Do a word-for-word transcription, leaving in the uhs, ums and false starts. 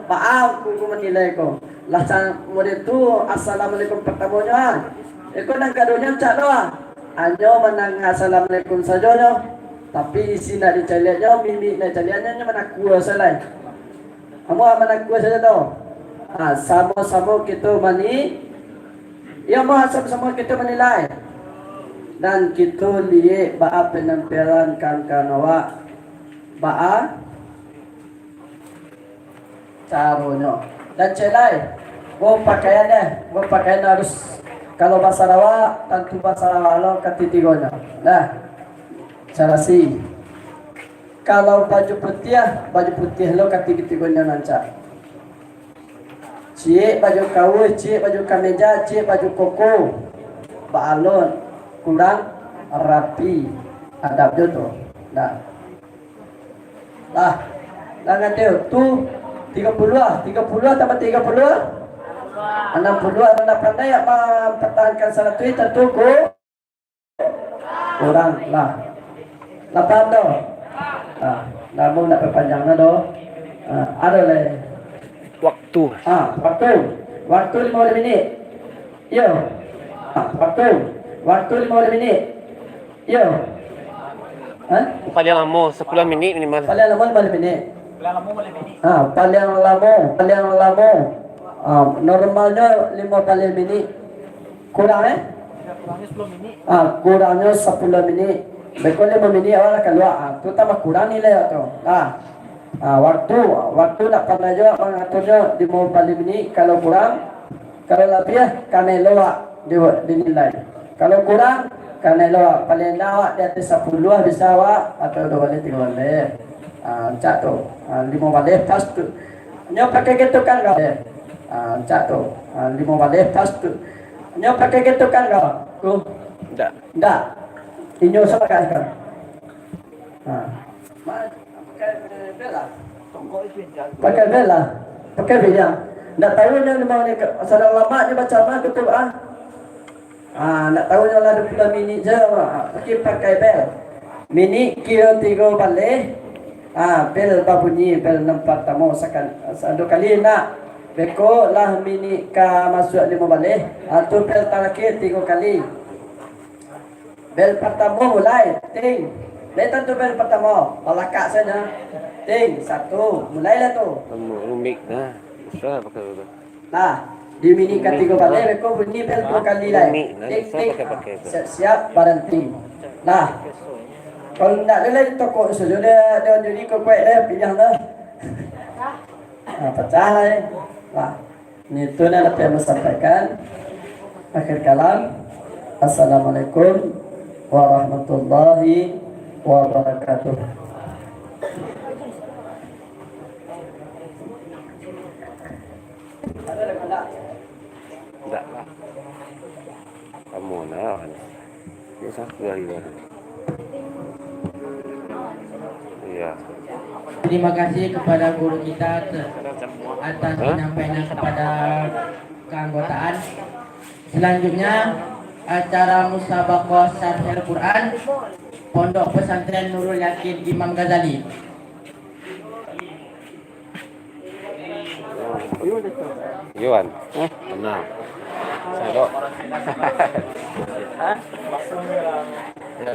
Baa kok manilai ko. Lah sa-, model tu, assalamualaikum partamonyo, ah. Iko nan kadonyo cak lo, ah. Hanyo mandanga assalamualaikum sajo nyo. Tapi isi nak dicaliaknyo, mimik nak dicaliaknyo, nyo manakua sajo lai. Amuah manakua sajo tu. Ha, samo-samo kito mani-, iyo, amuah samo-samo kito manilai. Dan kito liek baa penampilan kan-kan awak. Baa caronyo. Dan cek lai, bo pakaian deh, bo pakaian harus, kalau basarawa, tantu basarawa lo katigo-tigonyo. Nah, sarasi. Kalau baju putiah, baju putiah lo katigo-tigonyo nan cak. Ciek baju kaus, ciek baju kameja, ciek baju koko. Baalun, kurang rapi. Adab jo tu. Nah. Lah, lah ngateh tu tigo puluah, tigo puluah tambah tigo puluah, anam puluah. Nan pandai nak mampartahankan saratuih, tantu ku-, kurang lah. Lapan tu. Ah, namun nak perpanjang lah tu. Ah, ada leh. Waktu. Ah, waktu. Waktu lima belas minit. Iyo. Ah, waktu. Waktu lima belas minit. Iyo. Hah? Paling lamo sapuluah minit minimal. Paling lamo lima belas minit. Ah, paling lamo, paling lamo. Ah, normalnyo lima belas minit. Kurang, eh? Ah, kurangnyo sapuluah minit. Beko limo minit awak lah kalua. Ah, tu tambah kurang nilai awak tu. Ah. Ah, waktu, waktu nak pandai jo awak mangaturnyo limo belas minit. Kalau kurang, kalau labiah, kanai lo awak di, dinilai. Kalau kurang, kanai lo awak. Paling indak awak di ateh sapuluah bisa awak, atau duo baleh, tigo baleh. Ah, cak tu. Ah, limo baleh pas tu. Nyo pakai ketukan kau. Ah, cak tu. Ah, limo baleh pas tu. Nyo pakai ketukan kau. Tu. Ndak. Ndak. Inyo sapakai kan. Ha. Ma-, pakai bel lah. Pakai bel lah. Pakai bel lah. Ndak tahu nyo limo ni ka-, sadang lamak nyo baca mah tu, ah. Ah, ndak tahu nyo lah duo puluah minit je, ah, pakai, pakai bel. Minit kiro tigo baleh. Ah, bel babunyi, bel nan partamo sakal-, sa-, duo kali nak. Beko lah minit ka masuak limo baleh. Ah, tu bel tarakhir tigo kali. Bel partamo mulai, ting. Lai tantu bel partamo, balakak sajo. Ting, satu, mulailah tu. Lamo, rumik, nah. Susah pakai tu. Nah, di minit katigo baleh, beko bunyi bel duo kali lai. Rumik, nah, ting, susah ting. Pakai-pakai tu. Siap-siap, baranti. Nah, kalau ndak ado lai tokok sajo, dah, dah jadi kau kuek dah, pinjam dah. Nah, pacah lai. Nah. Itu nan dapat ambo sampaikan. Akhir kalam, Assalamualaikum warahmatullahi wabarakatuh. Ndak lah. Kamu nah. Iya. Terima kasih kepada guru kita te-, atas penyampaiannya kepada keanggotaan. Selanjutnya, acara musabaqah syarhil Quran Pondok Pesantren Nurul Yakin Imam Ghazali. Iwan. Hah? Benar. Saya kok. Hah? Ya.